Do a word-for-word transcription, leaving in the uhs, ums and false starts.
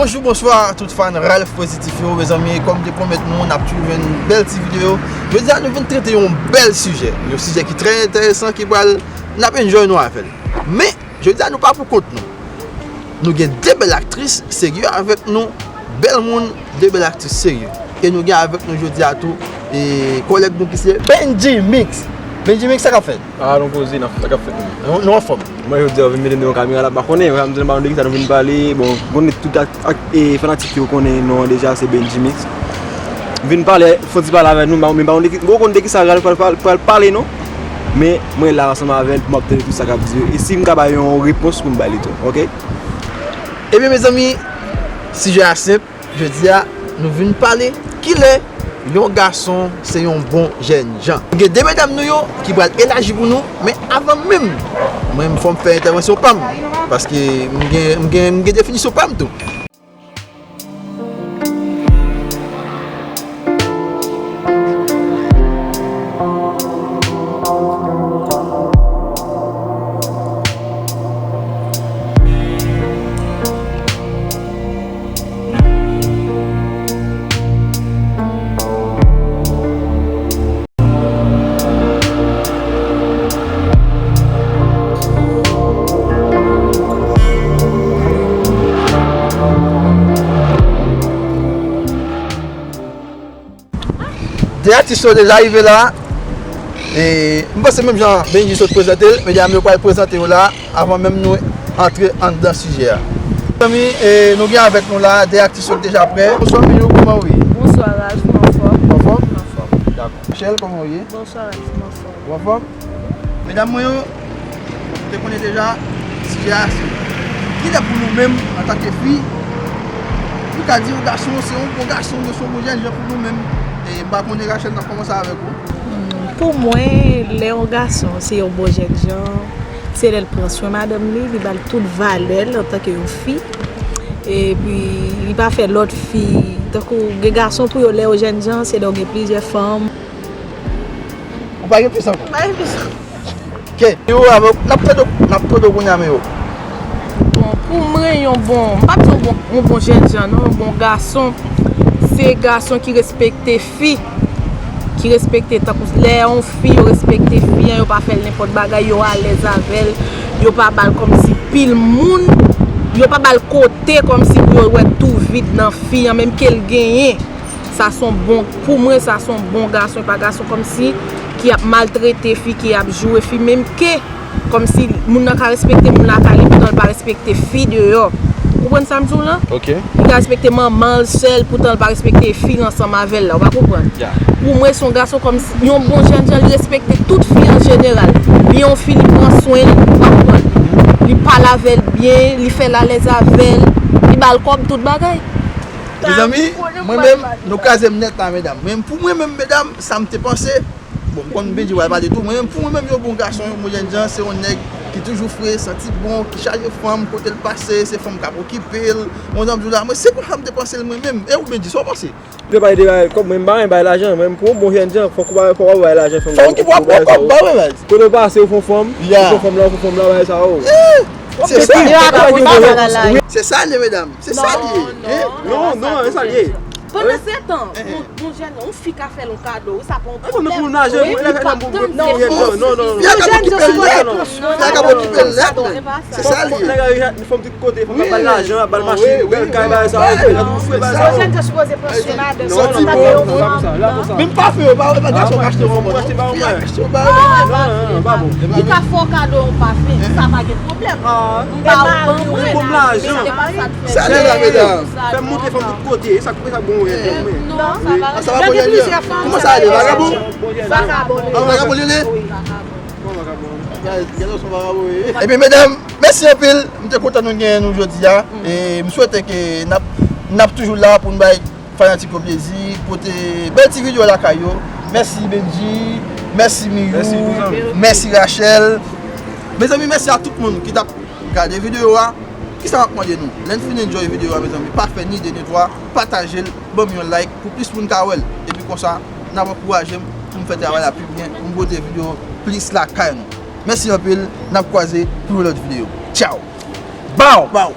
Bonjou, bonswa tout fan Ralph Pozitif yo, mezanmi, kòm m te pwomèt nou, n ap toujou jwenn bèl ti videyo. Jodi a, nou vin trete yon bèl sijè, yon sijè ki trè enteresan, ki pral, n ap enjoy nou avè l. Men, jodi a, nou pa pou kont nou. Nou gen de bèl aktris serye avèk nou, bèl moun, de bèl aktris serye. E nou gen avèk nou jodi a tou, e kòlèg nou ki se Benji Mix. Benji Mix, sa k ap fèt? Ah, nou poze, n ap, sa k ap fèt? Nou, nou anfòm. Mwen, jodi a, yo vin mete m devan kamera la, m pa konnen, m di, m pa konn de kisa nou vin pale, bon, m konnen tout ak, ak, e, fanatik yo konnen non an deja, se Benji Mix. M vin pale, fon ti pale avè nou, m pa, m pa konn de ki, m pa konn de kisa Ralph pral, pral, pral pale, non. Men, mwen la ansanm avè l, pou m ap tande tout sa k ap di yo. E si m ka bay yon repons pou m bay li tou, oke? Ebyen, mezanmi, sijè a senp. Jodi a, nou vin pale kilè yon gason se yon bon jènjan. Nou gen de medam nou yo ki pral elaji pou nou, men avan menm, mwen menm fò m fè entèvansyon pa m, paske m gen, m gen, m gen definisyon pa m tou. De atis yo deja rive la. E, m panse menm jan Benji sot prezante l, medam yo pral prezante yo la, avan menm nou antre anndan sijè a. Zanmi, e, nou gen avèk nou la de atis yo ki deja prè. Bonswa, Miyou, kòman w ye? Bonswa, Ralph, m anfòm. Anfòm? Anfòm. Dakò. Michel, kòman w ye? Bonswa, Ralph, m anfòm. Ou anfòm? Medam mwen yo, nou te konnen deja, sijè a se kilè pou nou menm, antanke fi, nou ka di yon gason se yon bon gason, se yon bon jènjan pou nou menm. E m pa konnen, Rachel, n ap kòmanse avèk ou. Hmm, pou mwen, lè yon gason se yon bon jènjan, se lè l pran swen madanm li, li ba l tout valè l antanke yon fi. Epi, li pa fè lòt fi, tankou gen gason pou yo lè yo jènjan, se lè yo gen plizyè fanm. Ou pa gen plis ankò? M pa gen plis ankò. Ok. Yo, avè w, n ap tande w, n ap tande w kounye a, men yo. Bon, pou mwen, yon bon, m p ap di yon bon, yon bon jènjan, non, yon bon gason, se gason ki respekte fi, ki respekte, tankou lè yon fi, yo respekte fi an, yo pa fè l nenpòt bagay, yo alèz avè l, yo pa ba l kòmsi pil moun, yo pa ba l kote kòmsi pou yo wè tou vid nan fi an, menm ke l genyen. Sa se yon bon, pou mwen, sa se yon bon gason, e pa gason kòmsi ki ap maltrete fi, ki ap joure fi, menm ke kòmsi moun nan ka respekte moun lakay li, poutan l pa respekte fi deyò. Ou konprann sa m di w lan? Ok. Li ka respekte manman l, sè l, poutan l pa respekte fi l ansanm avè l la, ou pa konprann? Ya. Pou mwen, se yon gason kòmsi, yon bon jènjan, li respekte tout fi an jeneral. Li yon fi, li pran swen l, ou pa konprann? Li pale avè l byen, li fè l alèz avè l, li ba l kòb, tout bagay. Mezanmi, mwen menm, nou kraze m nèt la, medam. Men pou mwen menm, medam, sa m te panse, bon, m konn Benji pral pale tou, mwen menm, pou mwen menm, yon bon gason, yon bon jènjan, se yon nèg ki toujou fre, santi bon, ki chaje fanm, kote l pase, se fanm k ap okipe l. Bon, jan m di w la, mwen, se konsa m te panse l, mwen menm. E ou, Benji, sa w panse? Yo bay de bagay, kòb, mwen, m pa renmen bay lajan, mwen, pou yon bon jènjan, fòk ou bay, fòk ou bay lajan, fanm. Fòk ou gen pwòp kòb ba w, wi, men. Kote w pase, ou fè fanm, ou fè fanm la, ou fè fanm la, bay sa, o. Se sa. Se sa l ye, medam. Se sa l ye. Non, non, e sa l ye. Pandan se tan, yon, yon jèn, yon fi ka fè l yon kado, wi, sa pa yon pwoblèm. Non, non, non. Fi a ka okipe l nèt. Fi a ka okipe l nèt, men. Se sa l ye. Fòm tout kote, fòm ba l lajan, ba l machin, bèl kay, bagay sa, ok, la tou fre, bagay sa. Yon jèn te sipoze pran swen madanm li, antanke yon fanm. Men m pa fè yo, pa, e pa gason k achte yon fanm, non. Fi a k achte yon bagay. Non, non, non, pa bon. Li ka fè w kado yon pafen, sa pa gen pwoblèm. M ba w ban mwen. Sa deja, medam. Fè m monte fanm tout kote. E sa k, e sa k bon, wi, men. Non, sa pa. Sa pa bon, jan. Kòman sa rele? Vagabon? Vagabon. Ah, vagabon, li rele? Wi, vagabon. Gade, gade, se yon vagabon, wi. Ebyen, medam, mèsi anpil. M te kontan nou genyen nou jodi a. E m swete ke n ap, n ap toujou la pou n bay fanatik yo plezi, pote bèl ti videyo lakay yo. Mèsi Benji, mèsi Miyou, mèsi Rachel. Mezanmi, mèsi a tout moun ki t ap gade videyo a. Kisa m ap mande nou? Lè n fin enjoy videyo a, mezanmi, pa fè ni de ni twa, pataje l, ban m yon like pou plis moun ka wè l. Epi konsa, n ap ankouraje m pou m fè travay la pi byen, pou m pote videyo plis lakay nou. Mèsi anpil, n ap kwaze pou yon lòt videyo. Tchaw! Baw! Baw!